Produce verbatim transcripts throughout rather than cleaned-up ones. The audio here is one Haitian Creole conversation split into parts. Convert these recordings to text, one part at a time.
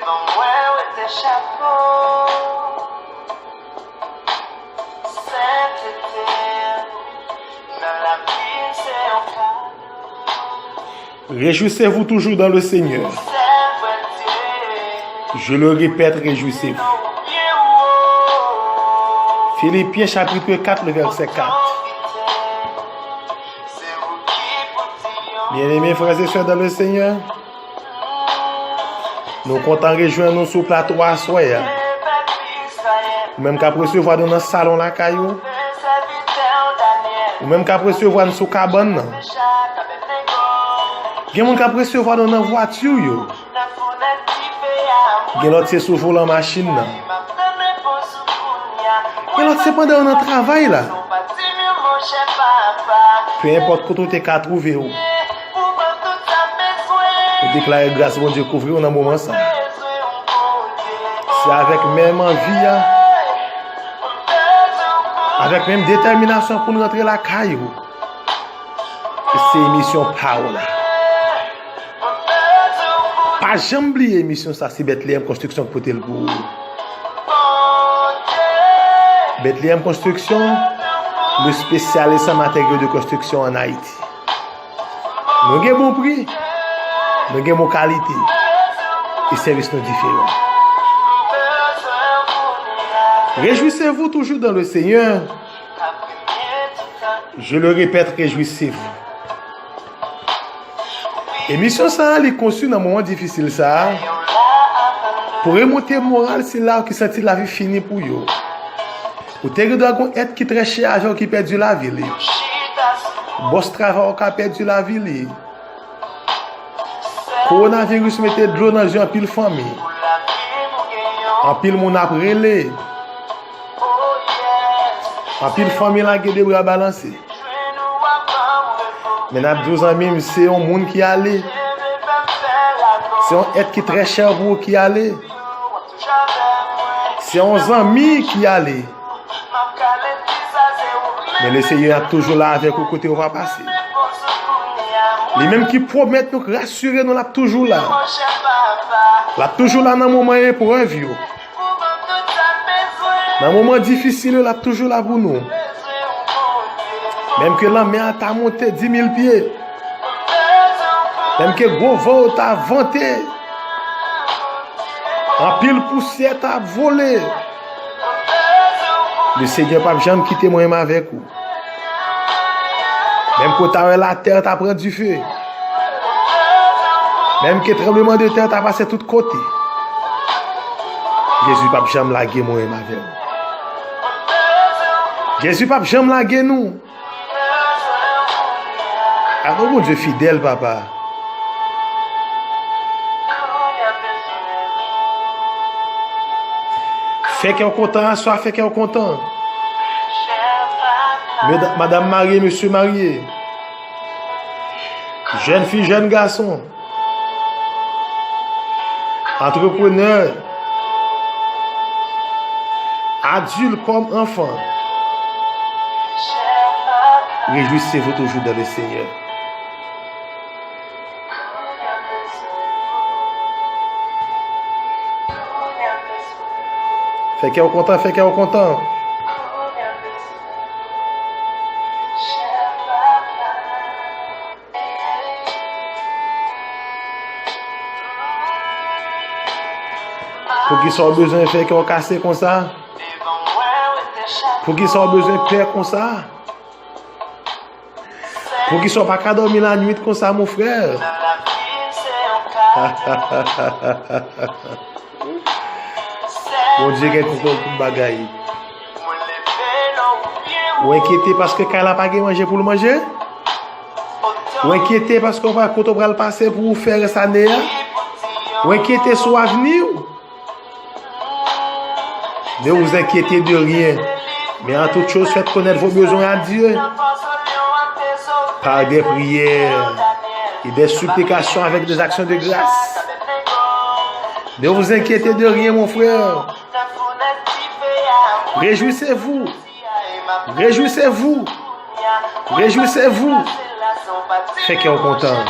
Mwen wete chapo, sentete, nan lavi se yon kado. Réjouissez-vous toujours dans le Seigneur. Je le répète, réjouissez-vous. Philippiens chapitre quatre, le verset quatre. Bien-aimés frères et sœurs dans le Seigneur, nou kontan rejwenn nou sou plato aswè a. Ou menm k ap resevwa nou nan salon lakay ou. Ou menm k ap resevwa nou sou kabann nan. Gen moun k ap resevwa nou nan vwati yo. Gen lòt se sou volan machin nan. Gen lòt se pandan yo nan travay la. Pe enpòt kote w te ka twouve w, ou deklare gras Bondye kouvri w nan moman sa. Se avèk menm anvi a, avèk menm detèminasyon pou n rantre lakay ou. Se emisyon pa w la. Pa janm bliye emisyon sa, se Bethlehem Construction k pote l pou ou. Bethlehem Construction, le spécialiste en matériaux de construction en Haïti. Nou gen bon pri, nou gen bon kalite, e sèvis nou diferan. Réjouissez-vous toujours dans le Seigneur. Je le répète, réjouissez-vous. Emisyon sa a, li konstwi nan moman difisil sa a pou remonte moral sila yo ki santi lavi fini pou yo. Ou te gen dwa gon èt ki trè chè avè w ki pèdi lavi li. Bòs travay ou ka pèdi lavi li. Kowonaviris mete dlo nan je anpil fanmi. Anpil moun ap rele. Anpil fanmi lage de bra balanse. Men n ap di w, zanmi m, se yon moun ki ale. Se yon èt ki trè chè pou ou ki ale. Se yon zanmi ki ale. Men Lesenyè ap toujou la avèk ou kote ou va pase. Li menm ki pwomèt nou, k rasire nou, l ap toujou la. L ap toujou la nan moman eprèv yo. Nan moman difisil yo, l ap toujou la pou nou. Menm ke lanmè a ta monte dimil pye, menm ke gwo van yo ta vante, anpil pousyè ta vole, Lesenyè p ap janm kite mwen menm avèk ou. Menm ke w ta wè latè ta pran dife, menm ke tranblemanntè ta pase tout kote, Jezi p ap janm lage mwen menm avè w. Jezi p ap janm lage nou. A, nou Bondye fidèl, papa. Fè kè w kontan aswè a, fè kè w kontan. Meda-, madanm marye, mesye marye. Jèn fi, jèn gason. Antreprenè. Adilt kòm anfan. Réjouissez-vous toujours dans le Seigneur. Fè kè w kontan, fè kè w kontan. Poukisa w bezwen fè kè w kase konsa? Poukisa w bezwen pè konsa? Poukisa w pa ka dòmi lannwit konsa, mon frè? Bondye gen kontwòl tout bagay. Ou enkyete paske kay la pa gen manje pou l manje? Ou enkyete paske w pa kote w pral pase pou w fè rès ane a? Ou enkyete sou avni w? Ne vous inquiétez de rien, mais en toute chose faites connaître vos besoins à Dieu par des prières et des supplications avec des actions de grâce. Ne vous inquiétez de rien, mon frère. Réjouissez-vous. Réjouissez-vous. Réjouissez-vous. Fè kè w kontan.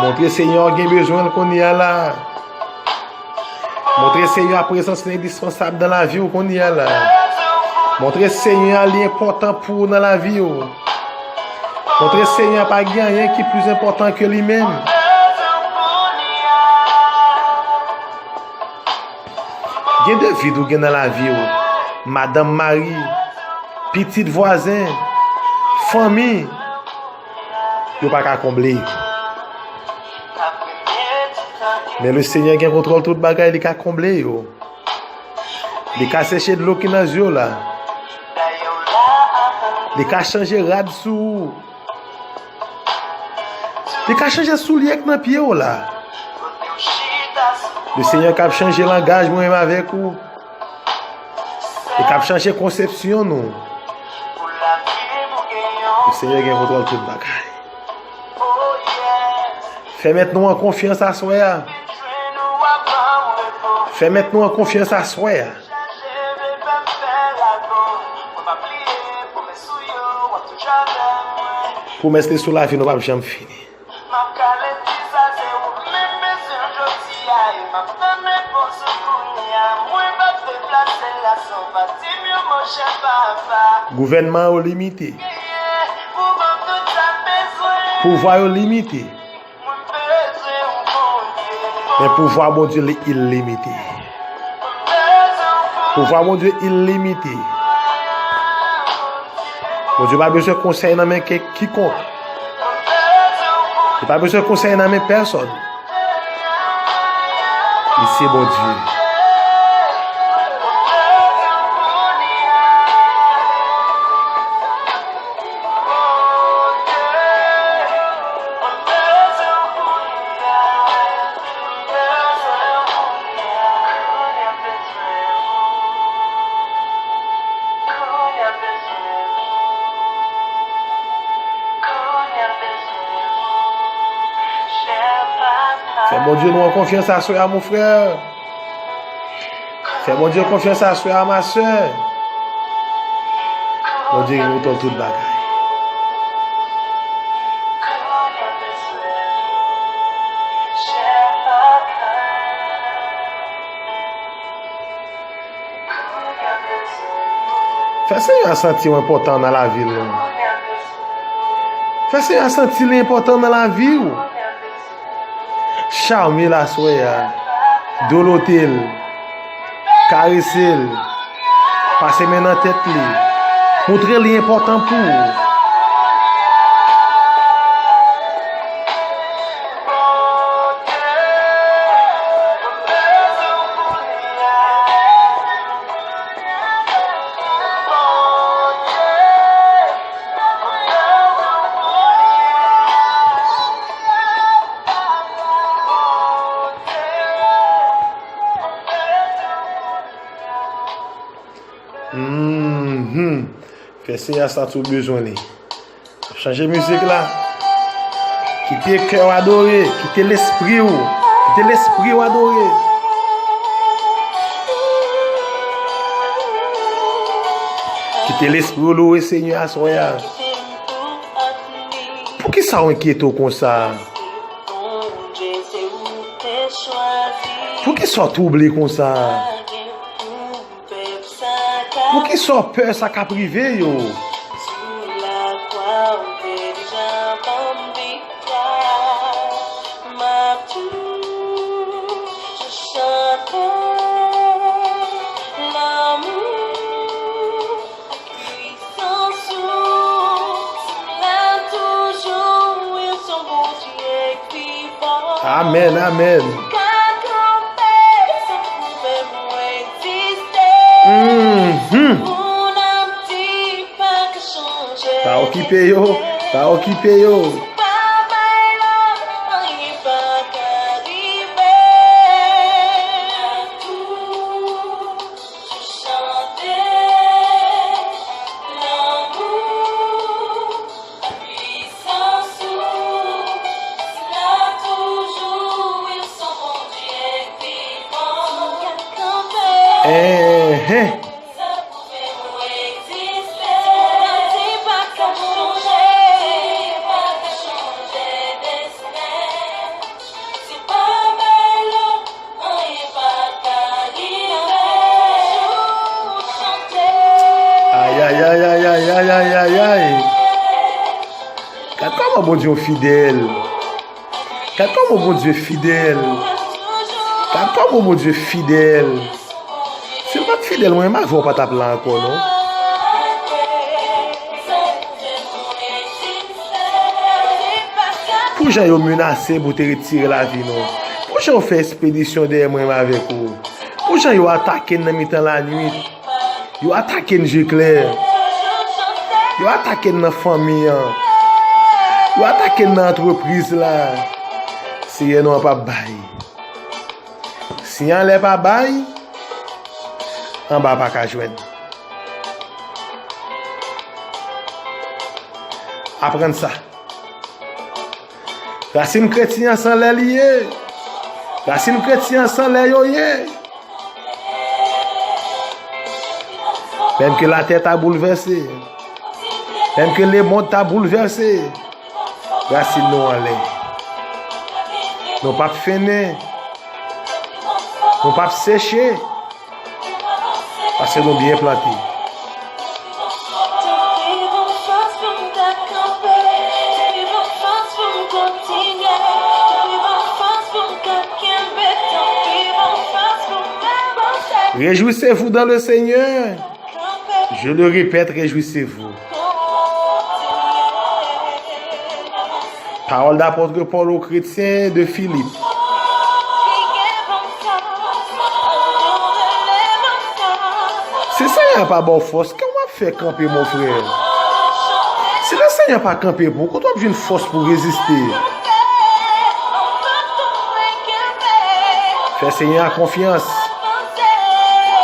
Montre Senyè a w gen bezwen l kounye a la. Montre Senyè a prezans li endispansab nan lavi w kounye a la. Montre Senyè a li enpòtan pou ou nan lavi w. Montre Senyè a pa gen anyen ki plis enpòtan ke li menm. Gen de vid ou gen nan lavi w, madanm, mari, pitit, vwazen, fanmi, yo pa ka konble. Men Lesenyè gen kontwòl tout bagay, li ka konble yo. Li ka seche dlo ki nan zye w la. Li ka chanje rad sou ou. Li ka chanje soulye k nan pye w la. Lesenyè k ap chanje langaj mwen menm avèk ou. Li k ap chanje konsepsyon nou. Lesenyè gen kontwòl tout bagay. Fè mèt nou an konfyans aswè a. Fè mèt nou an konfyans aswè a. Pwomès li sou lavi nou p ap janm fini. Gouvènman yo limite. Pouvwa yo limite. Men pouvwa Bondye li ilimite. Pouvwa Bondye ilimite. Bondye pa bezwen konsèy nan men ke- kikonk. Li pa bezwen konsèy nan men pèsòn. Li se Bondye. Fè Bondye nou an konfyans aswè a, mon frè. Fè Bondye konfyans aswè a, ma sè. Bondye gen kontwòl tout bagay. Fè Senyè a santi w enpòtan nan lavi l. Fè Senyè a santi li enpòtan nan lavi w. Chame l aswè a. Dolote l. Karese l. Pase men nan tèt li. Montre li enpòtan pou ou. Mhm. Fè Senyè a santi w bezwen li. Chanje mizik la. Kite kè w adore. Kite lespri w. Kite lespri w adore. Kite lespri w louwe Senyè a aswè a. Poukisa w enkyete w konsa? Poukisa w twouble konsa? Poukisa w pè sa k ap rive yo? Amèn, amèn. Mhm. Pa okipe yo, pa okipe yo. Enhen. Sa pwouve ou egziste. Sa pwouve ou egziste. Sa pwouve ou egziste. Bondye w fidèl. Gad kòman Bondye fidèl. Gad kòman Bondye fidèl. Si l pa t fidèl, mwen menm avè w pa t ap la ankò, non. Pou jan yo menase pou te retire lavi nou. Pou jan yo fè ekspedisyon dèyè mwen menm avèk ou. Pou jan yo atake n nan mitan lannuit. Yo atake n je klè. Yo atake n nan fanmi an. Yo atake n nan antrepriz la. Seyè, nou an p ap bay. Si anlè pa bay, anba pa ka jwenn. Aprann sa. Rasin kretyen an se anlè li ye. Rasin kretyen an se anlè yo ye. Menm ke latè ta boulvèse, menm ke lemonn ta boulvèse, rasin nou anlè. Nou p ap fennen. Nou p ap seche. Paske nou byen plante. Réjouissez-vous dans le Seigneur. Je le répète, réjouissez-vous. Parole d'apôtre Paul aux chrétiens de Philippe. Si Senyè a pa ba w fòs, kòman w ap fè kanpe, mon frè? Si Lesenyè pa kanpe pou ou, kote w ap jwenn fòs pou reziste? Fè Senyè a konfyans.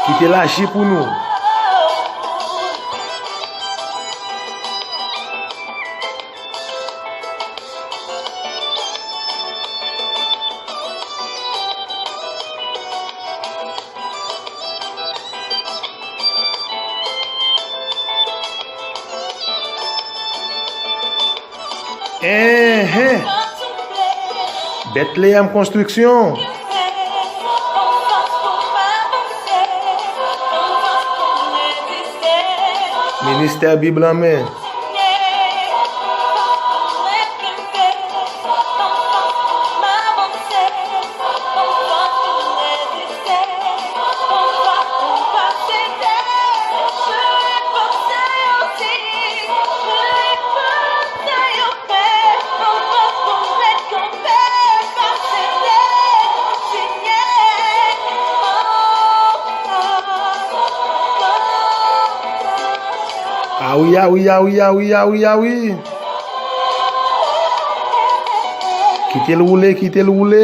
Kite l aji pou nou. Enhen. Bètleyèm Konstriksyon. Ministè Bib lan men. Awi, awi, awi, awi, awi, awi. Kite l woule, kite l woule.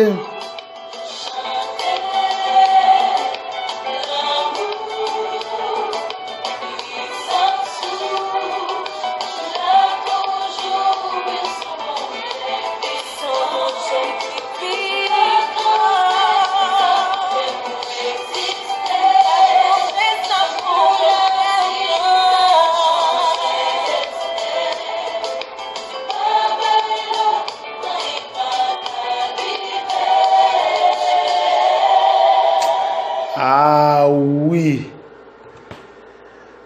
Ah wi.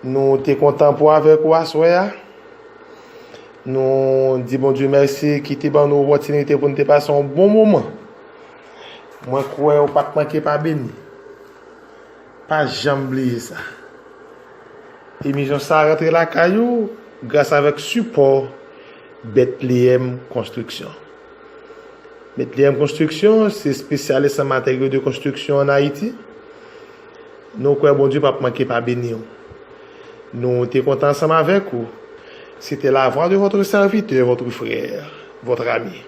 Nou te kontan pou avèk ou aswè a. Nou di Bondye mèsi ki te ban nou opòtinite pou n te pase yon bon moman. Mwen kwè ou pa t manke pa beni. Pa janm bliye sa. Emisyon sa a rantre lakay ou gras avèk sipò Bètleyèm Konstriksyon. Bètleyèm Konstriksyon se espesyalis an materyo de konstriksyon ann Ayiti. Nou kwè Bondye p ap manke pa beni w. Nou te kontan ansanm avèk ou. C'était la voix de votre serviteur, votre frère, votre ami,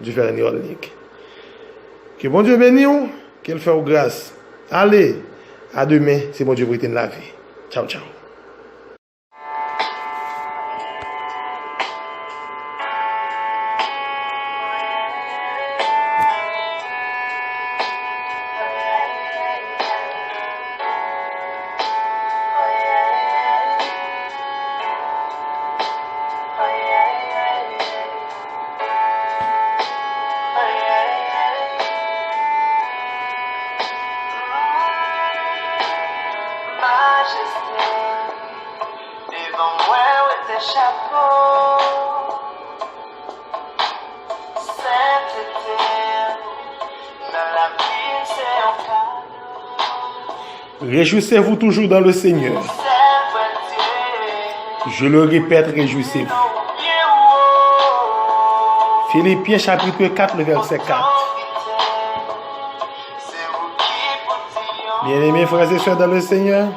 Duvernay Olnick. Ke Bondye beni w, ke l fè w gras. Ale, a demen, si Bondye prete n lavi. Tchaw, tchaw. Majeste, devan mwen wete chapo. Réjouissez-vous toujours dans le Seigneur. Je le répète, réjouissez-vous. Philippiens chapitre quatre, le verset quatre. Bien-aimés frères et sœurs dans le Seigneur,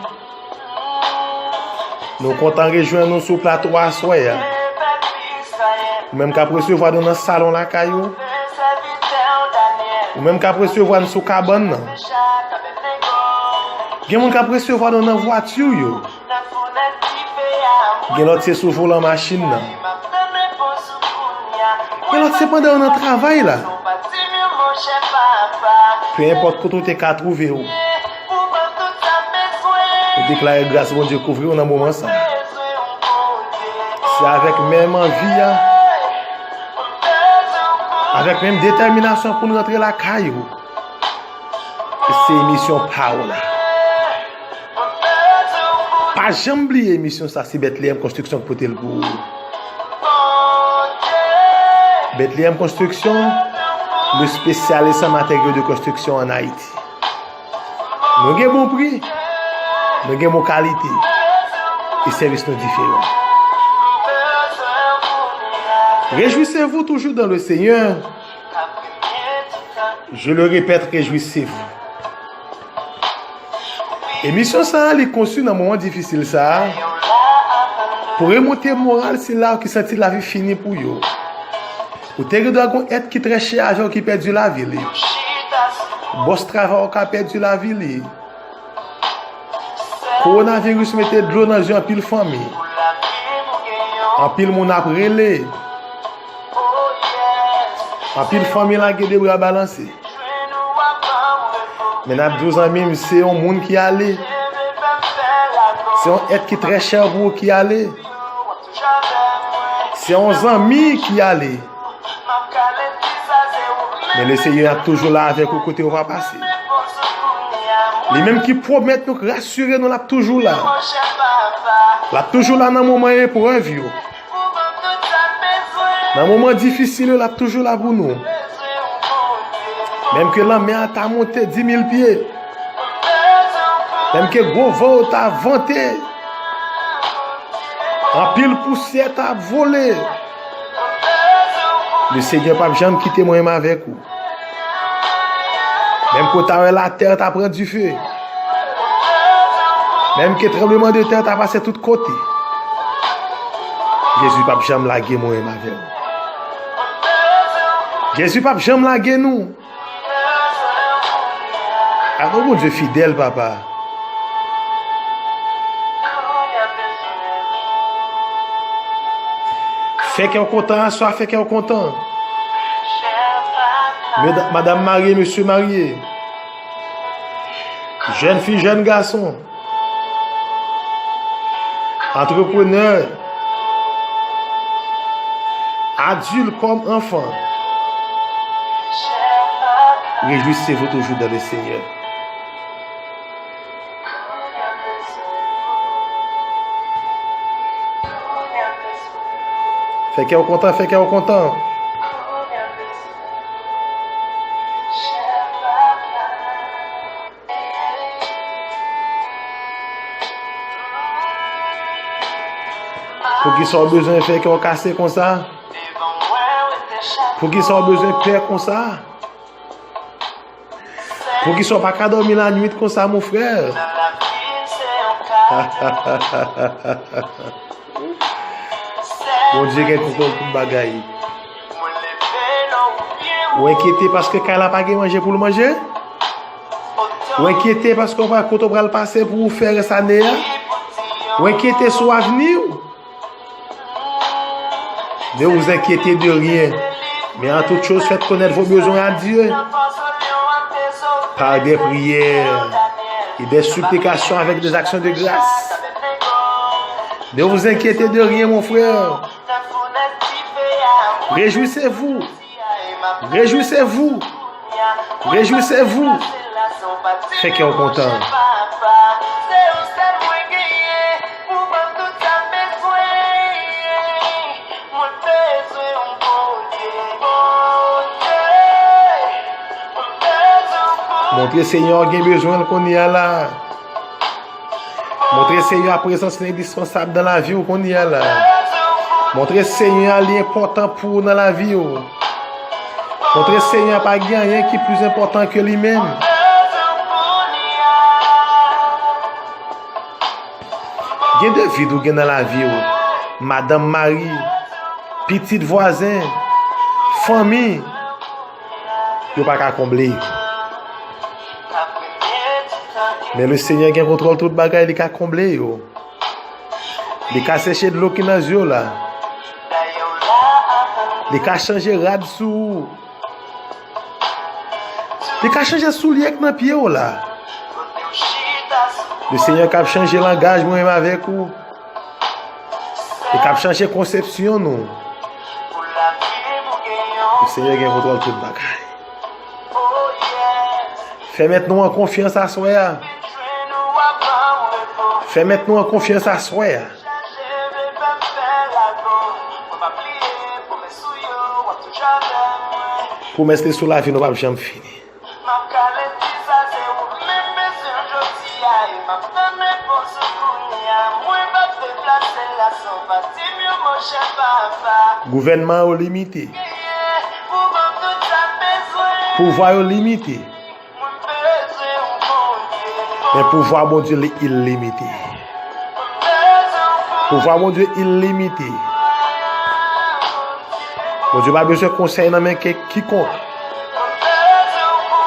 nou kontan rejwenn nou sou plato aswè a. Ou menm k ap resevwa nou nan salon lakay ou. Ou menm k ap resevwa nou sou kabann nan. Gen moun k ap resevwa nou nan vwati yo. Gen lòt se sou volan machin nan. Gen lòt se pandan yo nan travay la. Pe enpòt kote ou te ka twouve w. Ou deklare gras Bondye kouvri w nan moman sa. Se avèk menm anvi a, avèk menm detèminasyon pou n rantre lakay ou. E se emisyon pa w la. Pa janm bliye emisyon sa, se Bètleyèm Konstriksyon k pote l pou ou. Bètleyèm Konstriksyon, le spécialiste en matériaux de construction en Haïti. Nou gen bon pri, nou gen bon kalite, e sèvis nou diferan. Réjouissez-vous toujours dans le Seigneur. Je le répète, réjouissez-vous. Emisyon sa a, li konstwi nan moman difisil sa a pou remonte moral sila yo ki santi lavi fini pou yo. Ou te gen dwa gon èt ki trè chè avè w ki pèdi lavi li. Bòs travay ou ka pèdi lavi li. Kowonaviris mete dlo nan zye anpil fanmi. Anpil moun ap rele. Anpil fanmi lage de bra balanse. Men n ap di w, zanmi m, se yon moun ki ale. Se yon èt ki trè chè pou ou ki ale. Se yon zanmi ki ale. Men Lesenyè ap toujou la avèk ou kote ou va pase. Li menm ki pwomèt nou, k rasire nou, l ap toujou la. L ap toujou la nan moman eprèv yo. Nan moman difisil yo, l ap toujou la pou nou. Menm ke lanmè a ta monte dimil pye, menm ke gwo van yo ta vante, anpil pousyè ta vole, Lesenyè p ap janm kite mwen menm avèk ou. Menm ke w ta wè latè ta pran dife, menm ke tranblemanntè ta pase tout kote, Jezi p ap janm lage mwen menm avè w. Jezi p ap janm lage nou. Amen, Bondye fidèl, papa. Fè kè w kontan aswè a, fè kè w kontan. Meda-, madanm marye, mesye marye, jèn fi, jèn gason, antreprenè, adil kòm anfan, réjouissez-vous toujours dans le Seigneur. Fè kè w kontan, fè kè w kontan. Poukisa w bezwen fè kè w kase konsa? Poukisa w bezwen pè konsa? Poukisa w pa ka dòmi lannwit konsa, mon frè? Bondye gen kontwòl tout bagay. Ou enkyete paske kay la pa gen manje pou l manje? Ou enkyete paske w pa kote w pral pase pou w fè rès ane a? Ou enkyete sou avni w? Ne vous inquiétez de rien, mais en toute chose faites connaître vos besoins à Dieu par des prières et des supplications avec des actions de grâce. Ne vous inquiétez de rien, mon frère. Réjouissez-vous. Réjouissez-vous. Réjouissez-vous. Fè kè w kontan. Montre Senyè a w gen bezwen l kounye a la. Montre Senyè a prezans li endispansab nan lavi w kounye a la. Montre Senyè a li enpòtan pou ou nan lavi w. Montre Senyè a pa gen anyen ki plis enpòtan ke li menm. Gen de vid ou gen nan lavi w. Madanm, mari, pitit, vwazen, fanmi, yo pa ka konble yo. Men Lesenyè gen kontwòl tout bagay, li ka konble yo. Li ka seche dlo ki nan zye w la. Li ka chanje rad sou ou. Li ka chanje soulye k nan pye w la. Lesenyè k ap chanje langaj mwen menm avèk ou. Li k ap chanje konsepsyon nou. Lesenyè gen kontwòl tout bagay. Fè mèt nou an konfyans aswè a. Fè mèt nou an konfyans aswè a. Pwomès li sou lavi nou p ap janm fini. Gouvènman yo limite. Pouvwa yo limite. Men pouvwa Bondye li ilimite. Pouvwa Bondye ilimite. Bondye pa bezwen konsèy nan men ke kikonk.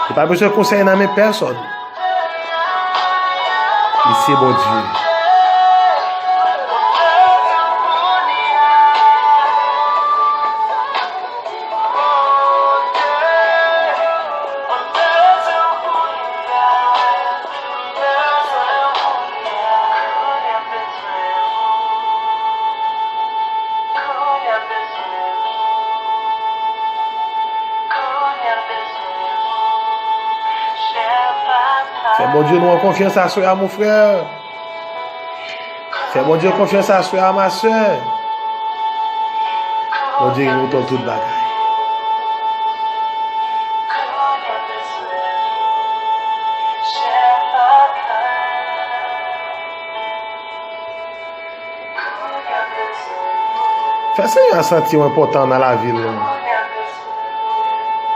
Li pa bezwen konsèy nan men pèsòn. Li se Bondye. Fè Bondye nou an konfyans aswè a, mon frè. Fè Bondye konfyans aswè a, ma sè. Bondye gen kontwòl tout bagay. Fè Senyè a santi w enpòtan nan lavi l.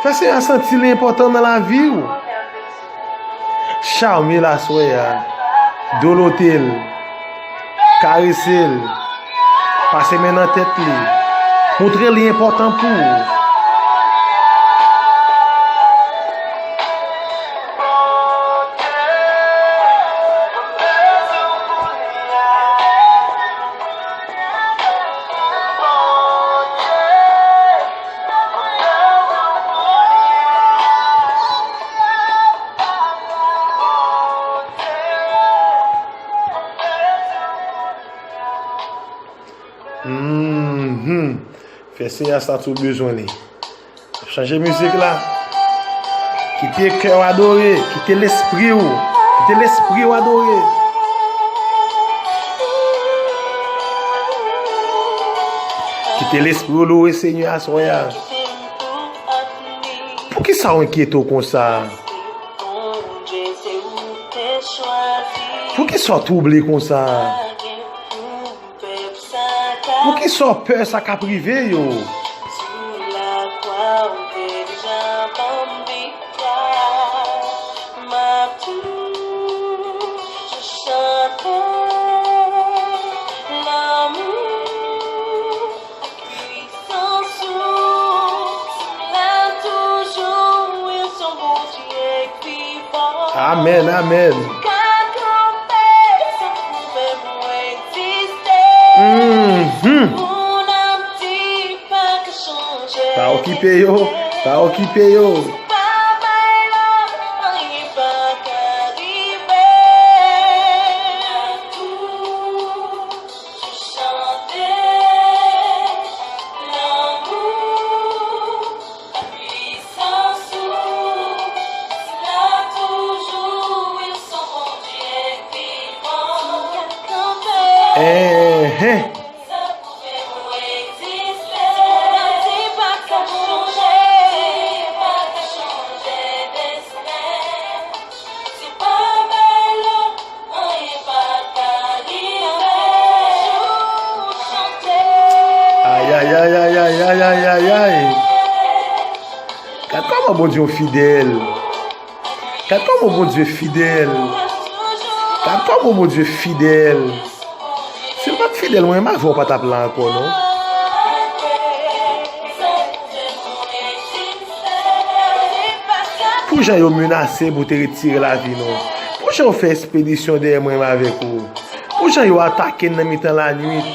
Fè Senyè a santi li enpòtan nan lavi w. Chame l aswè a. Dolote l. Karese l. Pase men nan tèt li. Montre li enpòtan pou ou. Mhm. Fè Senyè a santi w bezwen li. Chanje mizik la. Kite kè w adore. Kite lespri w. Kite lespri w adore. Kite lespri w louwe Senyè a aswè a. Poukisa w enkyete w konsa? Poukisa w twouble konsa? Poukisa w pè sa k ap rive yo? Amèn, amèn. Mhm. Pa okipe yo, pa okipe yo. Enhen. Bondye w fidèl. Gad kòman Bondye fidèl. Gad kòman Bondye fidèl. Si l pa t fidèl, mwen menm avè w pa t ap la ankò, non. Pou jan yo menase pou te retire lavi nou. Pou jan yo fè ekspedisyon dèyè mwen menm avèk ou. Pou jan yo atake n nan mitan lannuit.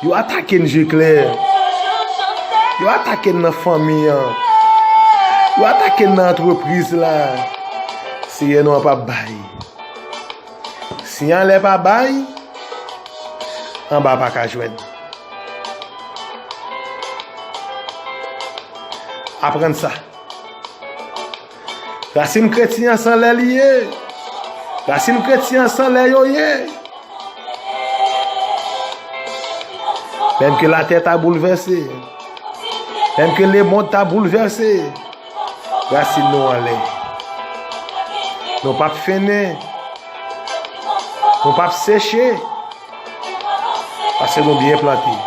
Yo atake n je klè. Yo atake n nan fanmi an. Yo atake n nan antrepriz la. Seyè, nou an p ap bay. Si anlè pa bay, anba pa ka jwenn. Aprann sa. Rasin kretyen an se anlè li ye. Rasin kretyen an se anlè yo ye. Menm ke latè ta boulvèse, menm ke lemonn ta boulvèse, rasin nou anlè. Nou p ap fennen. Nou p ap seche. Paske nou byen plante.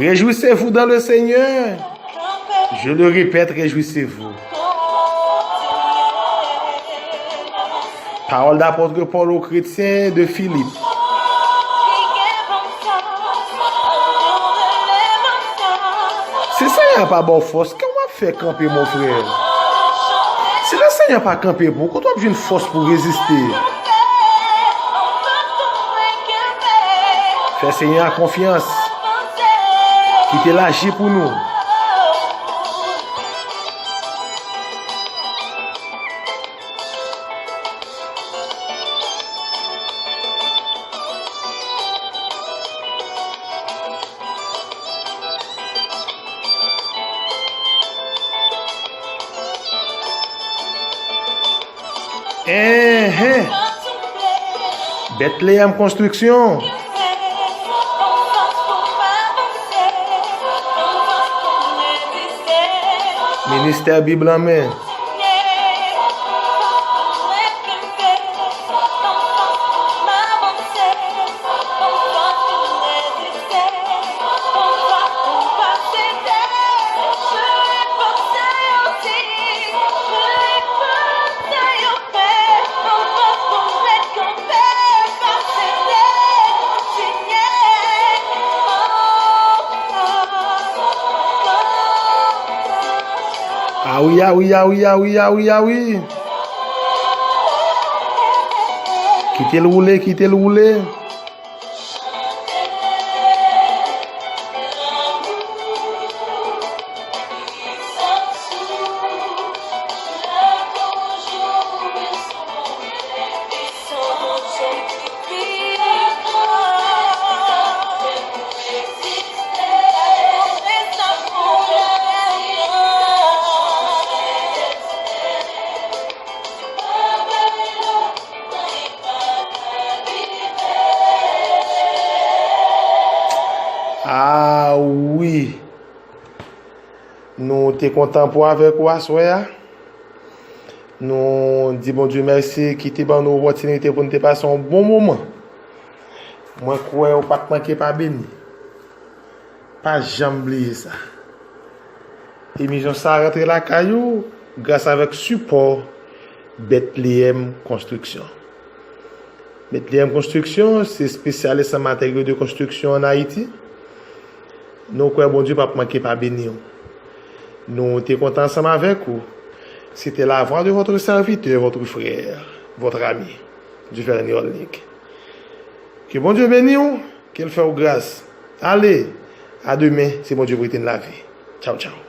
Réjouissez-vous dans le Seigneur. Je le répète, réjouissez-vous. Parole d'apôtre Paul aux chrétiens de Philippe. Si Senyè a pa ba w fòs, kòman w ap fè kanpe, mon frè? Si Lesenyè pa kanpe pou ou, kote w ap jwenn fòs pou reziste? Fè Senyè a konfyans. Kite l aji pou nou. Enhen. Bètleyèm Konstriksyon. Ministè Bib lan men. Awi, awi, awi, awi, awi, awi. Kite l woule, kite l woule. Ah wi. Nou te kontan pou avèk ou aswè a. Nou di Bondye mèsi ki te ban nou opòtinite pou n te pase yon bon moman. Mwen kwè ou pa t manke pa beni. Pa janm bliye sa. Emisyon sa a rantre lakay ou gras avèk sipò Bètleyèm Konstriksyon. Bètleyèm Konstriksyon se espesyalis an materyo de konstriksyon ann Ayiti. Nou kwè Bondye p ap manke pa beni w. Nou te kontan ansanm avèk ou. C'était la voix de votre serviteur, votre frère, votre ami, Dufernay Olnick. Ke Bondye beni w, ke l fè w gras. Ale, a demen, si Bondye prete n lavi. Tchaw, tchaw.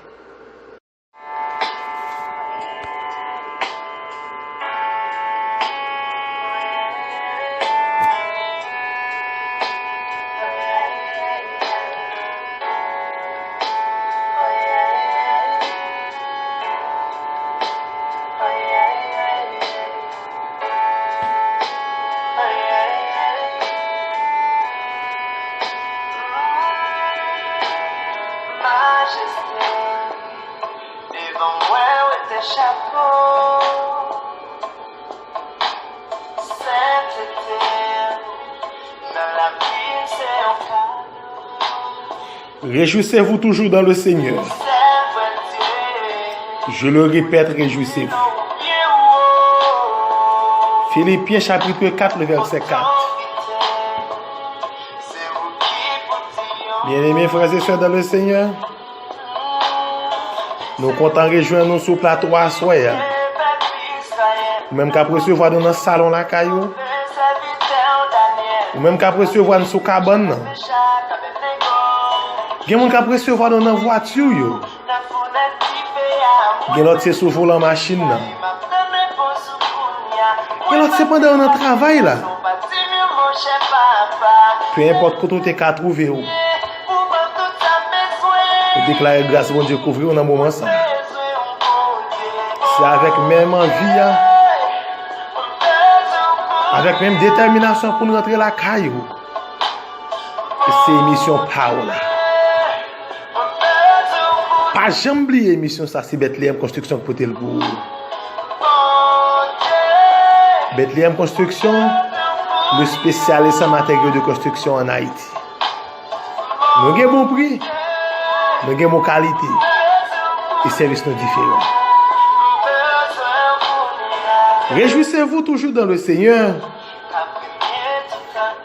Majeste, devan mwen wete chapo. Réjouissez-vous toujours dans le Seigneur. Je le répète, réjouissez-vous. Philippiens chapitre quatre, le verset quatre. Bien-aimés frères et sœurs dans le Seigneur, nou kontan rejwenn nou sou plato a aswè a. Ou menm k ap resevwa nou nan salon lakay ou. Ou menm k ap resevwa n sou kabann nan. Gen moun k ap resevwa nou nan vwati yo. Gen lòt se sou volan machin nan. Gen lòt se pandan yo nan travay la. Pe enpòt kote w te ka twouve w. Ou deklare gras Bondye kouvri w nan moman sa. Se avèk menm anvi a, avèk menm detèminasyon pou n rantre lakay ou. E se emisyon pa w la. Pa janm bliye emisyon sa, se Bètleyèm Konstriksyon k pote l pou ou. Bètleyèm Konstriksyon, le spécialiste en matériaux de construction en Haïti. Nou gen bon pri, nou gen bon kalite, e sèvis nou diferan. Réjouissez-vous toujours dans le Seigneur.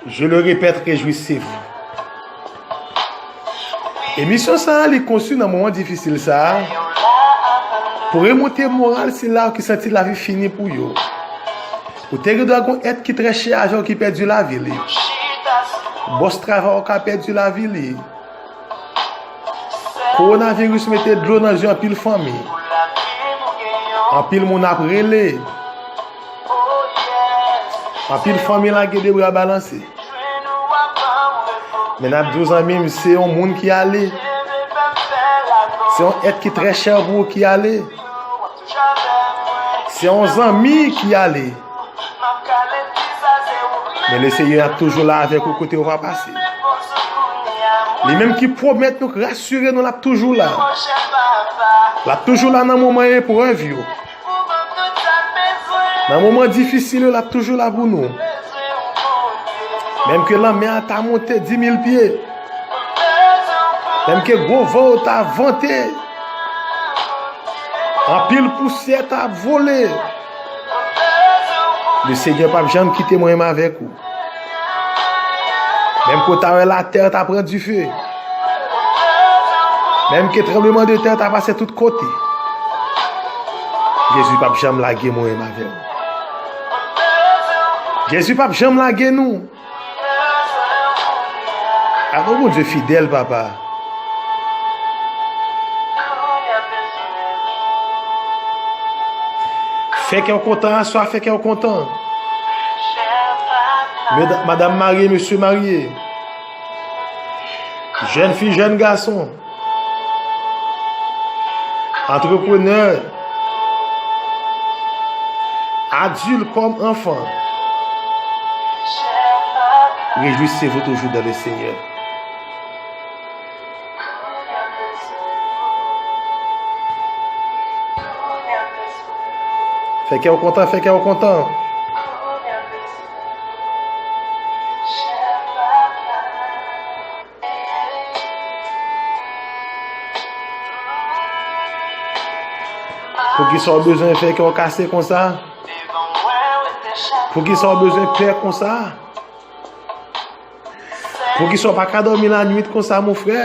Je le répète, réjouissez-vous. Emisyon sa a, li konstwi nan moman difisil sa a pou remonte moral sila yo ki santi lavi fini pou yo. Ou te gen dwa gon èt ki trè chè avè w ki pèdi lavi li. Bòs travay ou ka pèdi lavi li. Kowonaviris mete dlo nan zye anpil fanmi. Anpil moun ap rele. Anpil fanmi lage de bra balanse. Men n ap di w, zanmi m, se yon moun ki ale. Se yon èt ki trè chè pou ou ki ale. Se yon zanmi ki ale. Men Lesenyè ap toujou la avèk ou kote ou va pase. Li menm ki pwomèt nou, k rasire nou, l ap toujou la. L ap toujou la nan moman eprèv yo. Nan moman difisil yo, l ap toujou la pou nou. Menm ke lanmè a ta monte di mil pye, menm ke gwo van yo ta vante, anpil pousyè ta vole, Lesenyè p ap janm kite mwen menm avèk ou. Menm ke w ta wè latè ta pran dife, menm ke tranblemanntè ta pase tout kote, Jezi p ap janm lage mwen menm avè w. Jezi p ap janm lage nou. Amen, Bondye fidèl, papa. Fè kè w kontan aswè a, fè kè w kontan. Meda-, madanm marye, mesye marye, jèn fi, jèn gason, antreprenè, adilt kòm anfan, réjouissez-vous toujours dans le Seigneur. Fè kè w kontan, fè kè w kontan. Poukisa w bezwen fè kè w kase konsa? Poukisa w bezwen pè konsa? Poukisa w pa ka dòmi lannwit konsa, mon frè?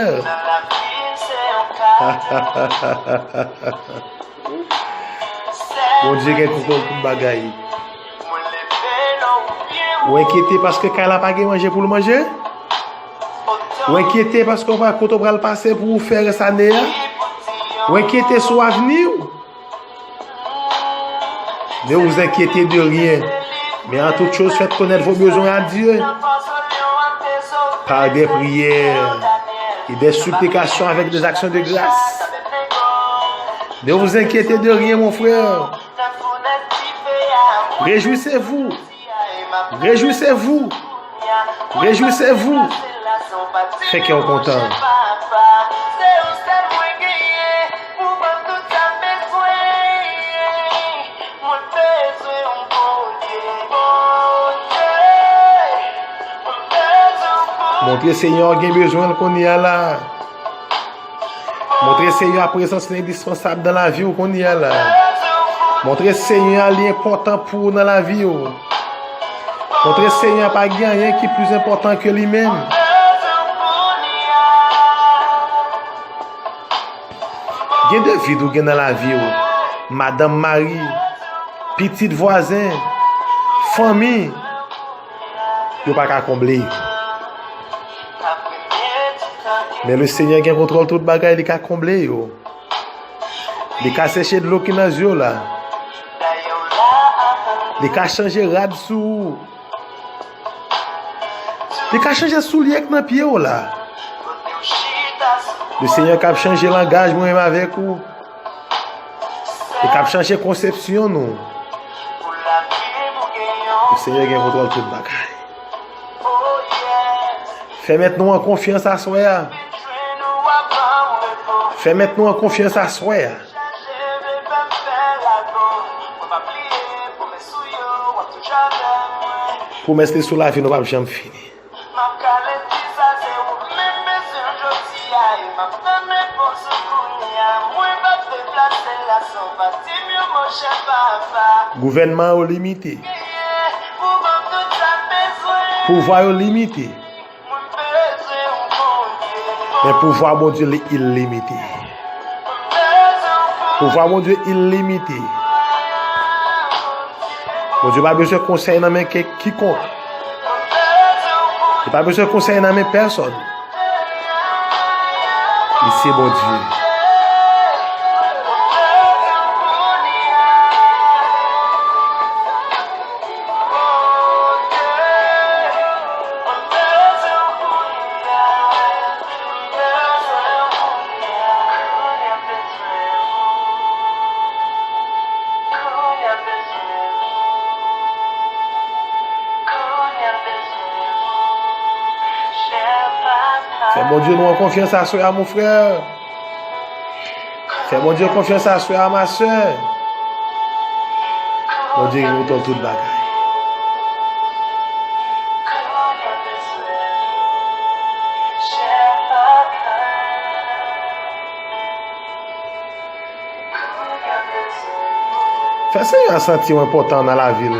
Bondye gen kontwòl tout bagay. Ou enkyete paske kay la pa gen manje pou l manje? Ou enkyete paske w pa kote w pral pase pou w fè rès ane a? Ou enkyete sou avni w? Ne vous inquiétez de rien, mais en toute chose faites connaître vos besoins à Dieu par des prières et des supplications avec des actions de grâce. Ne vous inquiétez de rien, mon frère. Réjouissez-vous. Réjouissez-vous. Réjouissez-vous. Fè kè w kontan. Montre Senyè a w gen bezwen l kounye a la. Montre Senyè a prezans li endispansab nan lavi w kounye a la. Montre Senyè a li enpòtan pou ou nan lavi w. Montre Senyè a pa gen anyen ki plis enpòtan ke li menm. Gen de vid ou gen nan lavi w. Madanm, mari, pitit, vwazen, fanmi, yo pa ka konble yo. Men le Senyè gen kontwòl tout bagay, li ka konble yo. Li ka seche dlo ki nan zye w la. Li ka chanje rad sou ou. Li ka chanje soulye k nan pye w la. Le Senyè k ap chanje langaj mwen menm avèk ou. Li k ap chanje konsepsyon nou. Le Senyè gen kontwòl tout bagay. Fè mèt nou an konfyans aswè a. Fè mèt nou an konfyans aswè a. Pwomès li sou lavi nou p ap janm fini. Gouvènman yo limite. Pouvwa yo limite. Men pouvwa Bondye li ilimite. Pouvwa Bondye ilimite. Bondye pa bezwen konsèy nan men ke- kikonk. Li pa bezwen konsèy nan men pèsòn. Li se Bondye. Fè Bondye nou an konfyans aswè a, mon frè. Fè Bondye konfyans aswè a, ma sè. Bondye gen kontwòl tout bagay. Fè Senyè a santi w enpòtan nan lavi l.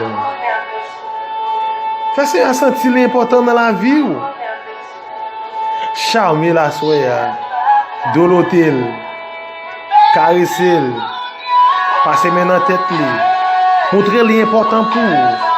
Fè Senyè a santi li enpòtan nan lavi w. Chame l aswè a. Dolote l. Karese l. Pase men nan tèt li. Montre li enpòtan pou ou.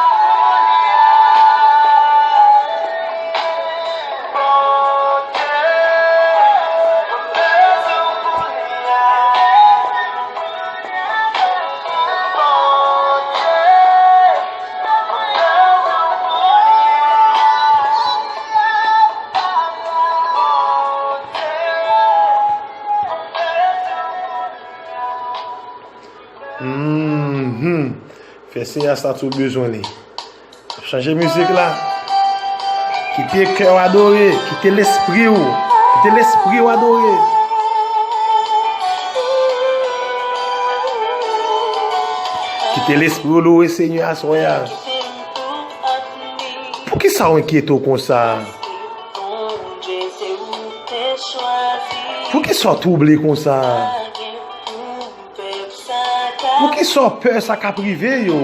Mhm. Fè Senyè a santi w bezwen li. Ap chanje mizik la. Kite kè w adore. Kite lespri w. Kite lespri w adore. Kite lespri w louwe Senyè a aswè a. Poukisa w enkyete w konsa? Poukisa w twouble konsa? Poukisa w pè sa k ap rive yo?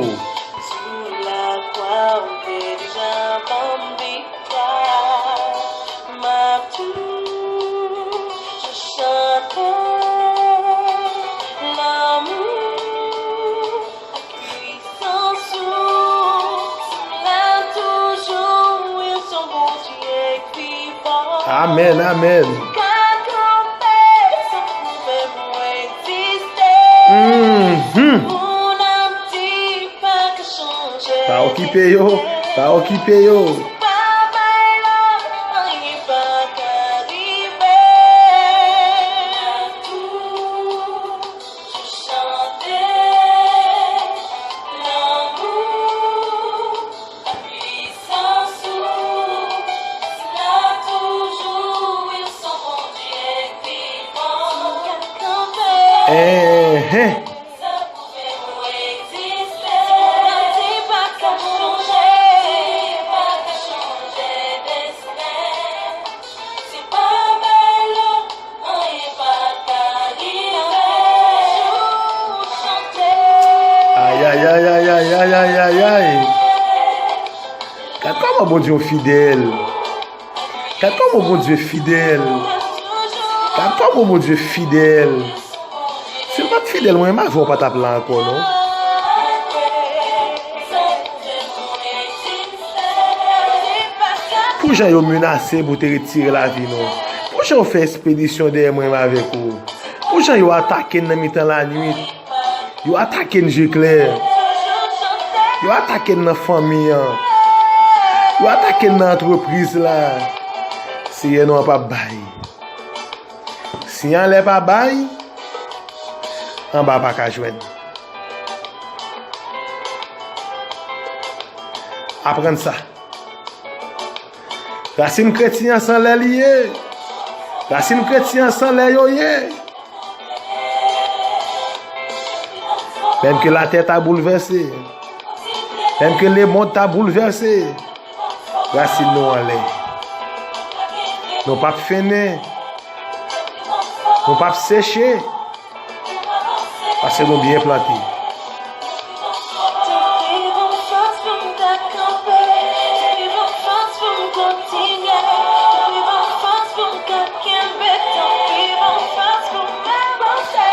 Amèn, amèn. Mhm. Pa okipe yo, pa okipe yo. Enhen. Bondye w fidèl. Gad kòman Bondye fidèl. Gad kòman Bondye fidèl. Si l pa t fidèl, mwen menm avè w pa t ap la ankò, non. Pou jan yo menase pou te retire lavi nou. Pou jan yo fè ekspedisyon dèyè mwen menm avèk ou. Pou jan yo atake n nan mitan lannuit. Yo atake n je klè. Yo atake n nan fanmi an. Yo atake n nan antrepriz la. Seyè, nou an p ap bay. Si anlè pa bay, anba pa ka jwenn. Aprann sa. Rasin kretyen an se anlè li ye. Rasin kretyen an se anlè yo ye. Menm ke latè ta boulvèse, menm ke lemonn ta boulvèse, rasin nou anlè. Nou p ap fennen. Nou p ap seche. Paske nou byen plante.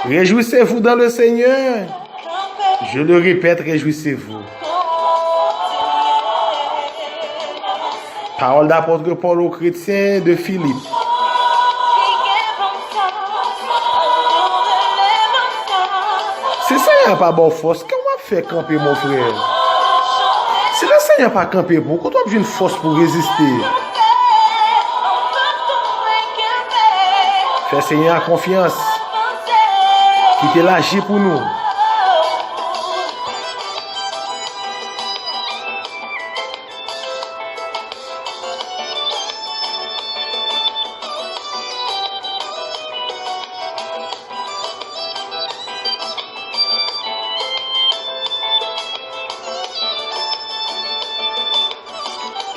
Réjouissez-vous dans le Seigneur. Je le répète, réjouissez-vous. Parole d'apôtre Paul aux chrétiens de Philippe. Si Senyè a pa ba w fòs, kè w ap fè kanpe, mon frè? Si le Senyè pa kanpe pou ou, kote w ap jwenn fòs pou reziste? Fè Senyè a konfyans. Kite l aji pou nou.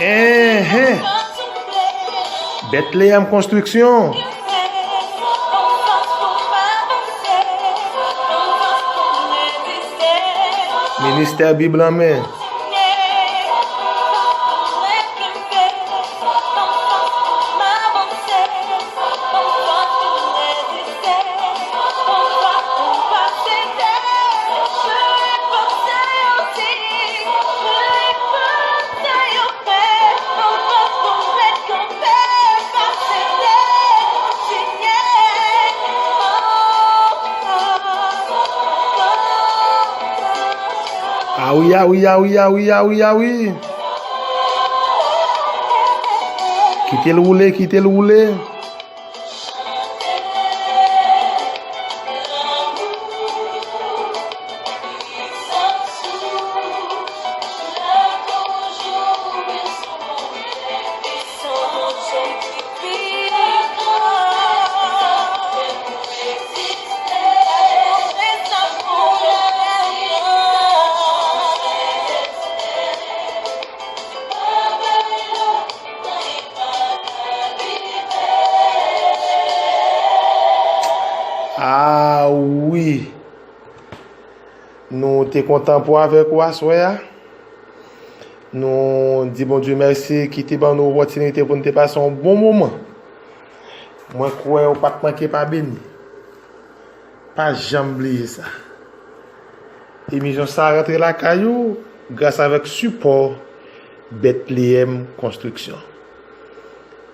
Enhen. Bètleyèm Konstriksyon. Ministè Bib lan men. Awi, awi, awi, awi, awi, awi. Kite l woule, kite l woule. Ah wi. Nou te kontan pou avèk ou aswè a. Nou di Bondye mèsi ki te ban nou opòtinite pou n te pase yon bon moman. Mwen kwè ou pa t manke pa beni. Pa janm bliye sa. Emisyon sa a rantre lakay ou gras avèk sipò Bètleyèm Konstriksyon.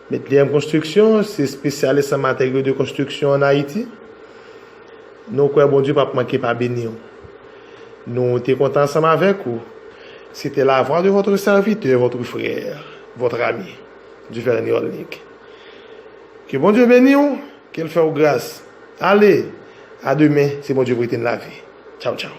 Bètleyèm Konstriksyon se espesyalis an materyo de konstriksyon ann Ayiti. Nou kwè Bondye p ap manke pa beni w. Nou te kontan ansanm avèk ou. C'était la voix de votre serviteur, votre frère, votre ami, Duvernay Olnick. Ke Bondye beni w, ke l fè w gras. Ale, a demen, si Bondye prete n lavi. Tchaw, tchaw.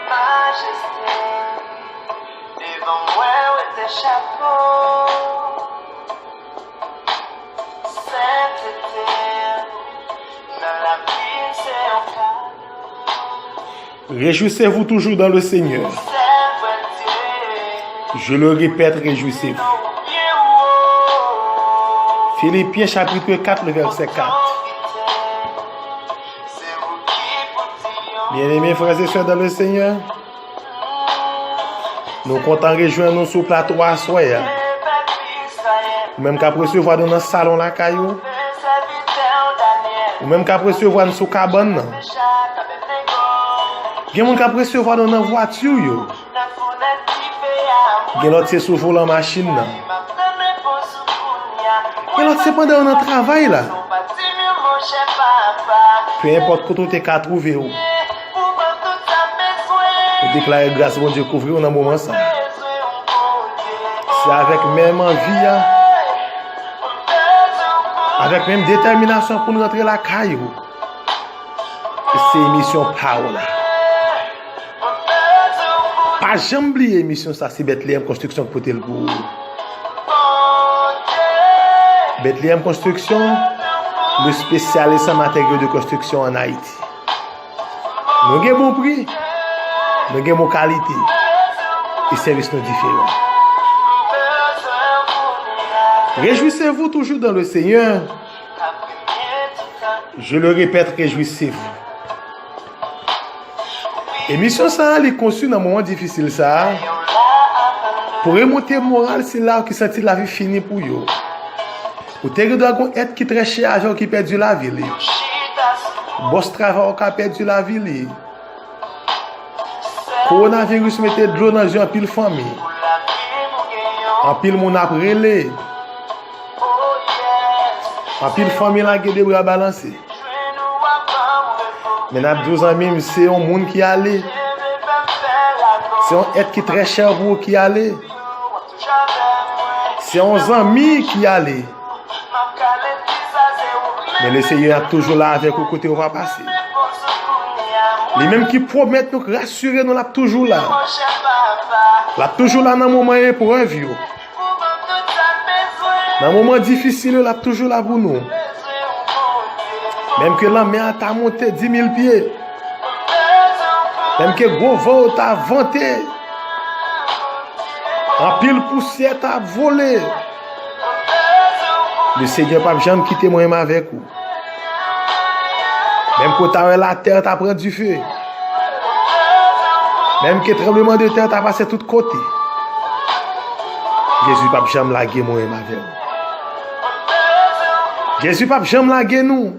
Majeste, devan mwen wete chapo. Réjouissez-vous toujours dans le Seigneur. Je le répète, réjouissez-vous. Philippiens chapitre quatre, le verset quatre. Bien-aimés frères et sœurs dans le Seigneur, nou kontan rejwenn nou sou plato aswè a. Ou menm k ap resevwa nou nan salon lakay ou. Ou menm k ap resevwa n sou kabann nan. Gen moun k ap resevwa nou nan vwati yo. Gen lòt se sou volan machin nan. Gen lòt se pandan yo nan travay la. Pe enpòt kote w te ka twouve w. Nou deklare gras Bondye kouvri w nan moman sa. Se avèk menm anvi a, avèk menm detèminasyon pou n rantre lakay ou. E se emisyon pa w la. Pa janm bliye emisyon sa, se Bètleyèm Konstriksyon k pote l pou ou. Bètleyèm Konstriksyon, le spécialiste en matériaux de construction en Haïti. Nou gen bon pri, nou gen bon kalite, e sèvis nou diferan. Réjouissez-vous toujours dans le Seigneur. Je le répète, réjouissez-vous. Emisyon sa a, li konstwi nan moman difisil sa a pou remonte moral sila yo ki santi lavi fini pou yo. Ou te gen dwa gon èt ki trè chè avè w ki pèdi lavi li. Bòs travay ou ka pèdi lavi li. Kowonaviris mete dlo nan zye anpil fanmi. Anpil moun ap rele. Anpil fanmi lage de bra balanse. Men n ap di w, zanmi m, se yon moun ki ale. Se yon èt ki trè chè pou ou ki ale. Se yon zanmi ki ale. Men Lesenyè ap toujou la avèk ou kote ou pa pase. Li menm ki pwomèt nou, k rasire nou, l ap toujou la. L ap toujou la nan moman eprèv yo. Nan moman difisil yo, l ap toujou la pou nou. Menm ke lanmè a ta monte di mil pye, menm ke gwo van yo ta vante, anpil pousyè ta vole, Lesenyè p ap janm kite mwen menm avèk ou. Menm ke w ta wè latè ta pran dife, menm ke tranblemanntè ta pase tout kote, Jezi p ap janm lage mwen menm avè w. Jezi p ap janm lage nou.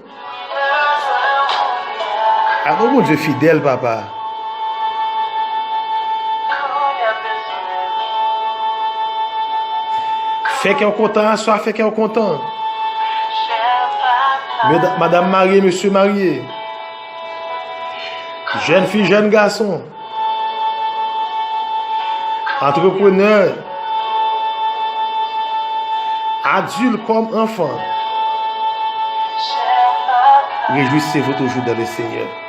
Amen, Bondye fidèl, papa. Fè kè w kontan aswè, fè kè w kontan. Meda-, madanm marye, mesye marye, jèn fi, jèn gason, antreprenè, adilt kòm anfan, réjouissez-vous toujours dans le Seigneur.